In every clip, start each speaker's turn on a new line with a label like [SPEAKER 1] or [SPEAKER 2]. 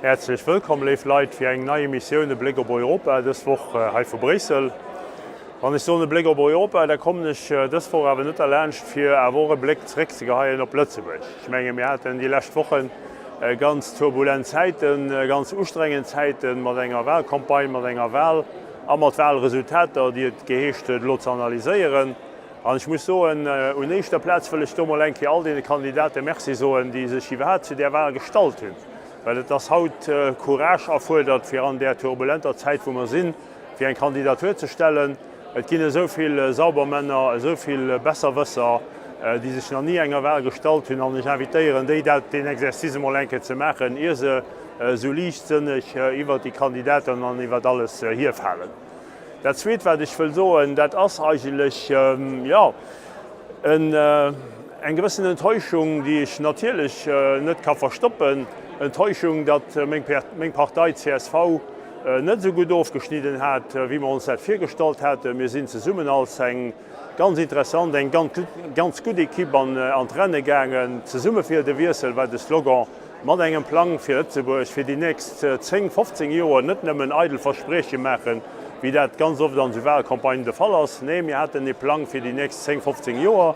[SPEAKER 1] Häerzlech wëllkomm, léif Leit, fir eng nei Emissioun E Bléck op Europa, dës Woch hei vu Bréissel. Wann ech soen e Bléck op Europa, da kommen ech dës Woch awer net derlaanscht, fir awer och e Bléck zeréckzegeheien op Lëtzebuerg. Ech menge mir haten déi lescht Woche ganz turbulent Zäiten, ganz ustrengend Zäiten, mat enger Wahlcampagne, mat enger Wahl a mat Wahlresultater, déi et geheescht huet elo ze analyséieren. An ech muss soen, un éischter Plaz wëll ech do mol eng Kéier all deene Kandidate Merci soen, déi sech iwwerhaapt zu där Wahl gestallt hunn, well et ass haut Courage erfuerdert, fir an där turbulenter Zäit, wou mer sinn, fir eng Kandidatur ze stellen. Et ginn esou vill Saubermänner, esou vill Besserwësser, déi sech nach ni enger Wahl gestallt hunn. An ech invitéieren déi, dat, deen Exercice emol eng Kéier ze maachen, ier se esou liichtsënneg iwwert déi Kandidaten an iwwert alles hierfalen. Dat Zweet, wat ech wëll soen, dat ass eigentlech, jo, eng gewëssen Enttäuschung, déi ech natierlech net ka verstoppen. Enttäuschung, datt meng Partei csv net esou gutt ofgeschnidden hat, wéi mer ons dat virgestallt haten. Mir sinn zesummen als eng ganz interessant, eng ganz gutt Ekipp an d'Renne gaangen. Zesumme fir de Wiessel war de Slogan. Mat engem Plang fir Lëtzebuerg fir déi nächst 10, 15 Joer, net nëmmen eidel Versprieche maachen, wéi dat ganz oft an esou Wahlcampagnen de Fall ass. Nee, mir haten ee Plang fir déi nächst 10, 15 Joer.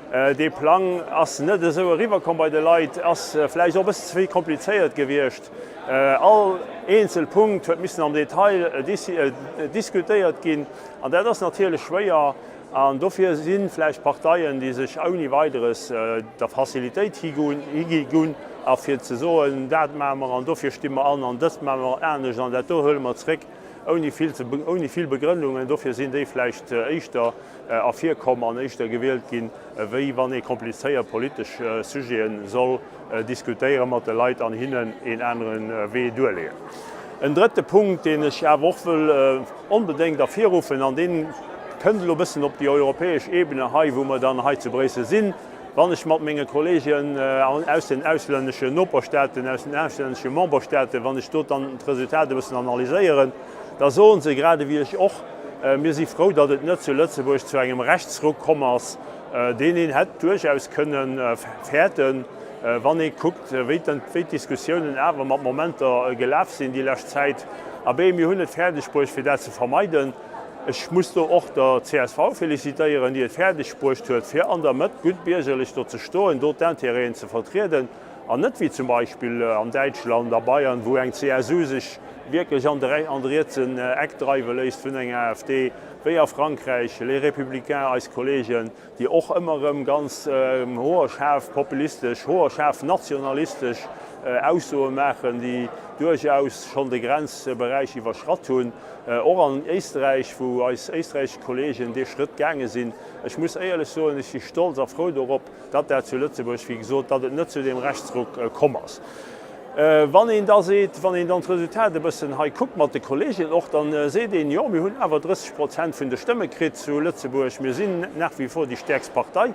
[SPEAKER 1] Dee Plang ass net esou eriwwerkomm bei de Leit, ass vläicht och e bëssen ze vill komplizéiert gewiescht. All eenzel Punkt huet missen am Detail diskutéiert ginn an dat ass natierlech schwéier. An dofir si vläicht Parteien, déi sech ouni Weideres der Facilitéit higi gunn, a fir ze soen, dat maache mer an dofir sti mer an an dëst maache mer anescht an dat do huele mer zréck, ouni vill ze, ouni vill Begrënnungen, dofir sinn déi vläicht éischter ervirkomm an éischter gewielt ginn, wéi wann ee komplizéiert politesch Sujete soll diskutéiere mat de Leit an hinnen een anere Wee duerleeën. En drëtte Punkt, deen ech awer och wëll onbedéngt ervirruffen, an dee kënnt elo e bëssen op déi europäesch Ebene hei, wou mer dann hei zu Bréissel sinn, wann ech mat menge Kolleegen aus den auslänneschen Noperstaaten, aus den auslännesche Memberstaaten, wann ech do dann d'Resultat e bëssen analyséieren, da soe se, grad ewéi ech och, Mir si frou, datt et net zu Lëtzebuerg zu engem Rechtsruck komm ass, deen een hätt duerchaus kënne fäerten, wann ee kuckt, wéi d'Diskussiounen awer mat Momenter gelaf sinn déi lescht Zäit. Abee, mir hunn et fäerdegbruecht, fir dat ze vermeiden. Ech muss do och der csv félicitéieren, déi et fäerdegbruecht huet, fir an der Mëtt gutt biergerlech do ze stoen, do d'Intérêten ze vertrieden an net wéi zum Beispill an Däitschland, a Bayern, wou eng CSU sech wierklech an de rietsen Eck dreiwe léisst vun enger AfD, wéi a Frankräich, Les Républicains, eis Kollegen, déi och ëmmer erëm ganz hoerschaarf populistesch, hoerschaarf nationalistesch Aussoe maachen, déi duerchaus schonn de Grenzberäich iwwerschratt hunn, och an Éisträich, wou eis éisträichesch Kollegen dee Schrëtt gaange sinn. Ech muss éierlech soen, ech si stolz a frou dorop, datt dat zu Lëtzebuerg, wéi gesot, datt et net zu deem Rechtsruck komm ass. Wann een da seet, wann een dann d'Resultat e bëssen hei kuckt mat de Kolleegen och, da seet een, jo, mir hunn awer 30 Prozent vun de Stëmme kritt zu Lëtzebuerg, mir sinn nach wie vor déi stäerkst Partei.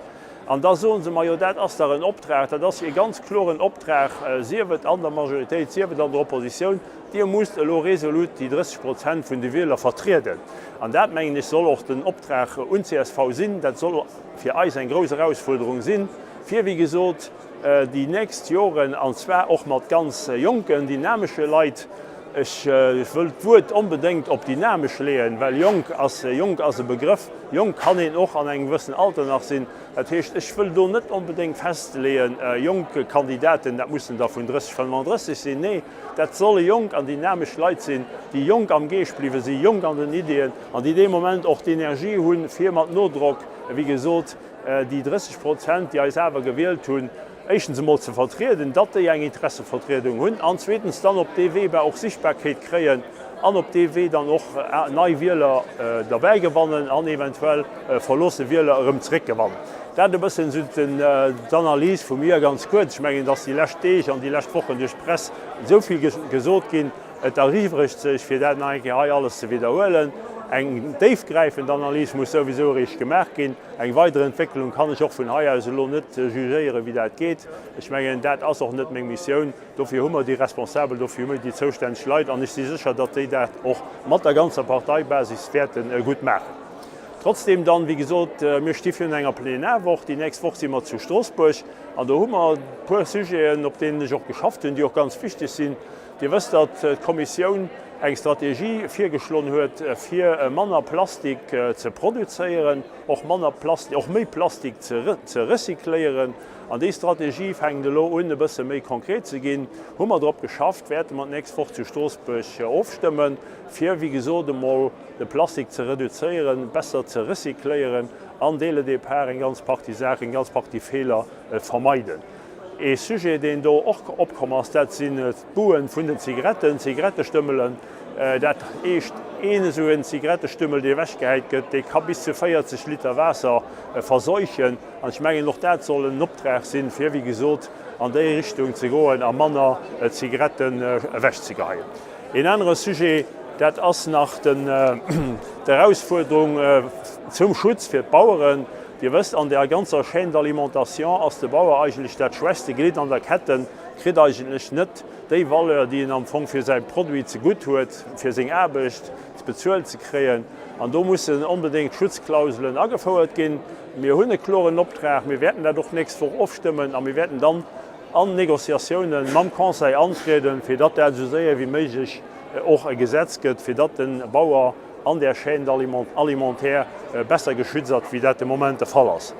[SPEAKER 1] An da soe se, majo, dat ass dach en Optrag, dat ass e ganz kloren Optrag, sief et an der Majoritéit, sief et an der Oppositioun, Dir musst elo resolut déi 30 Prozent vun de Wieler vertrieden. An dat, mengen ech, soll och den Optrag un csv sinn. Dat soll fir eis eng grouss Erausfuerderung sinn, fir, wéi gesot, déi nächst Joren, an zwar och mat ganz jonken, dynamesche Leit, ech wëll d'Wuert onbedéngt op dynamesch leeën, well jonk ass, jonk ass e Begrëff, jonk kann een och an engem gewëssen Alter nach sinn, dat heescht, ech wëll do net onbedéngt festleeën, jonk Kandidaten, dat mussen der vun 30, 35 sinn, nee, dat solle jonk an dynamesch Leit sinn, déi jonk am Geescht bliwwe sinn, jonk an den Ideeën an déi dee Moment och d'Energie hunn, fir mat Nodrock, wéi gesot, déi 30 Prozent, déi eis awer gewielt hunn, éischtens emol ze vertrieden, datt déi eng Interessevertriedung hunn, an zweetens dann op dee Wee och Sichtbarkeet kréien an op dee Wee dann och nei Wieler derbäi gewannen an eventuell verloosse Wieler erëm zeréckgewannen. Dat e bëssen esou d'Analys vu mir ganz kuerz. Ech mengen, datt déi lescht Deeg an déi lescht Wochen duerch d'Press esou vill gesot ginn, et eriwwregt sech, fir dat nach eng Kéier hei alles ze widderhuelen. Eng déifgräifend Analys muss souwisou eréischt gemaach ginn. Eng weider Entwécklung kann ech och vun hei aus elo net jugéieren, wéi dat geet. Ech mengen, dat ass och net meng Missioun. Dofir hu mer déi Responsabel, dofir hu mir déi zoustänneg Leit an ech si sécher, datt déi dat och mat der ganzer Parteibasis wäerte gutt maachen. Trotzdem dann, wéi gesot, mir sti virun enger Plenarwoch. Déi nächst Woch si mer zu Stroossbuerg an do hu mer e puer Sujeten, op deenen ech och geschafft hunn, déi och ganz wichteg sinn. Dir wësst, datt d'Kommissioun eng Strategie virgeschloen huet, fir manner Plastik ze produzéieren, och manner Plastik, och méi Plastik ze recycléieren. An déi Strategie fänkt elo un, e bësse méi konkret ze ginn. Hu mer drop geschafft, wäerte mer d'nächst Woch zu Stroossbuerg ofstëmmen, fir, wéi gesot, emol de Plastik ze reduzéieren, besser ze recycléieren an dès le départ eng ganz Partie Saachen, eng ganz Partie Feeler vermeiden. Ee Sujet, deen do och opkomm ass, dat sinn d'Buen vun den Zigaretten, Zigarettestëmmelen. Dat heescht, een esou en Zigarettestümmel, dee ewechgehäit gëtt, dee ka bis zu 40 Liter Waasser verseuchen. An ech mengen, och dat soll en Optrag sinn, fir, wéi gesot, an déi Richtung ze goen a manner Zigaretten ewechzegeheien. Een anere Sujet, dat ass nach d'Erausfuerderung zum Schutz fir d'Baueren. Dir wësst, an där ganzer Chaîne d'alimentation ass de Bauer eigentlech dat schwächste Glidd an der Ketten, kritt eigentlech net déi Valeur, déi en am Fong fir säi Produit zegutt huet, fir seng Aarbecht bezuelt ze kréien. An do mussen onbedéngt Schutzklauselen agefouert ginn. Mir hunn e kloren Optrag, mir wäerten dat och d'nächst Woch ofstëmmen a mir wäerten dann an Négociatiounen mam Conseil antrieden, fir datt dat esou séier wéi méiglech och e Gesetz gëtt, fir datt de Bauer an där Chaîne alimentaire besser geschützt ass, wéi dat de Moment de Fall ass.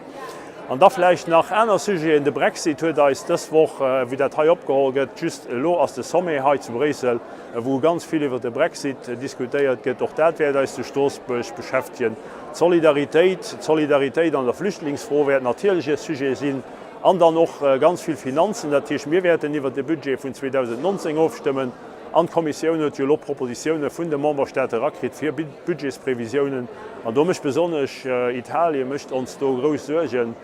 [SPEAKER 1] An da vläicht nach aner Sujeten. De Brexit huet eis dës Woch, wéi dat hei opgeholl gëtt, just elo ass de Sommet hei zu Bréissel, wou ganz vill iwwert de Brexit diskutéiert gëtt, och dat wäert eis zu Stroossbuerg beschäftegen. D'Solidaritéit, d'Solidaritéit an der Flüchtlingsfro wäert natierlech e Sujet sinn. An dann och ganz vill Finanzen. Dat heescht, mir wäerten iwwert de Budget vun 2019 ofstëmmen. An d'Kommissioun huet jo elo Propositioune vun de Memberstaate erakritt fir Budgetsprevisiounen. An do mécht besonnesch Italien mécht ons do grouss Suergen.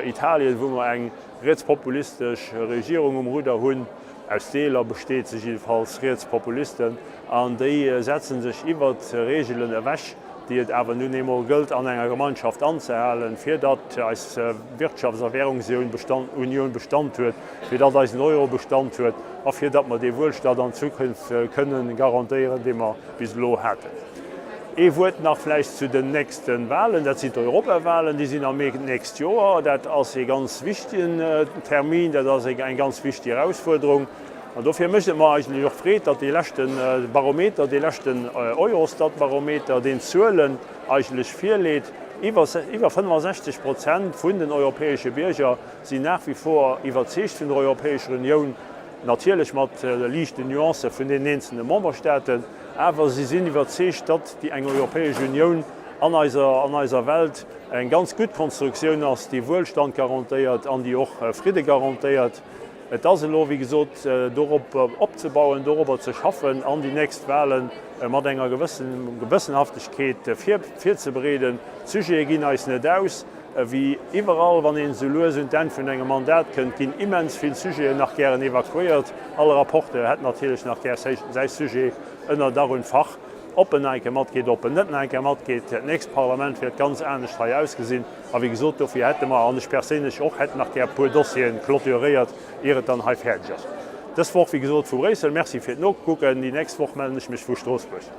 [SPEAKER 1] Italien, wou mer eng rietspopulistesch Regierung um Rudder hunn, aus Deeler besteet se jiddefalls, Rietspopulisten, an déi setze sech iwwert Reegelen ewech, déi et awer nun eemol gëllt an enger Gemeinschaft anzehalen, fir datt eis Wirtschafts a Währungsunioun Bestand huet, fir datt eisen Euro Bestand huet a fir datt mer dee Wuelstand an Zukunft kënnen garantéieren, dee mer bis elo haten. Ee Wuert nach vläicht zu den nächste Wahlen, dat sinn d'Europawahlen, déi sinn am Mee d'nächst Joer. Dat ass ee ganz wichtigen Termin, dat ass eng ganz wichtig Erausfuerderung. An dofir mécht et mer eigentlech och Freed, datt dee leschte Barometer, dee leschten Eurostat-Barometer, deen d'Zuelen eigentlech virleet, iwwer 65 Prozent vun den europäesche Bierger sinn nach wie vor iwwerzeegt vun der Europäescher Unioun, natierlech mat liichten Nuancë vun deenen eenzelne Memberstaaten, awer si sinn iwwerzeegt, datt déi eng Europäesch Unioun an eiser, an eiser Welt eng ganz gutt Konstruktioun ass, déi Wuelstand garantéiert an déi och Fridde garantéiert. Et ass elo, wéi gesot, dorop opzebauen, dorobber ze schaffen an déi nächst Wahle mat enger Gewëssenhaftegkeet virzebereeden. D'Sujete ginn eis net aus. Wéi iwwerall, wann een esou lues un d'Enn vun engem Mandat kënnt, ginn immens vill Sujeten nach gären evakuéiert. All Rapporteur hätt natierlech nach gär säi Sujet ënner Dach und Fach. Ob en nach eng Kéier matgeet, ob en net nach eng Kéier matgeet, dat nächst Parlament wäert ganz anescht hei ausgesinn. A wéi gesot, dofir hätte mer, an ech perséinlech och, hätt nach gär e puer Dossieren clôturéiert, ier et dann hei fäerdeg ass. Dës Woch, wéi gesot, vu Bréissel. Merci fir d'Nokucken. Déi nächst Woch mellen ech mech vu Stroossbuerg.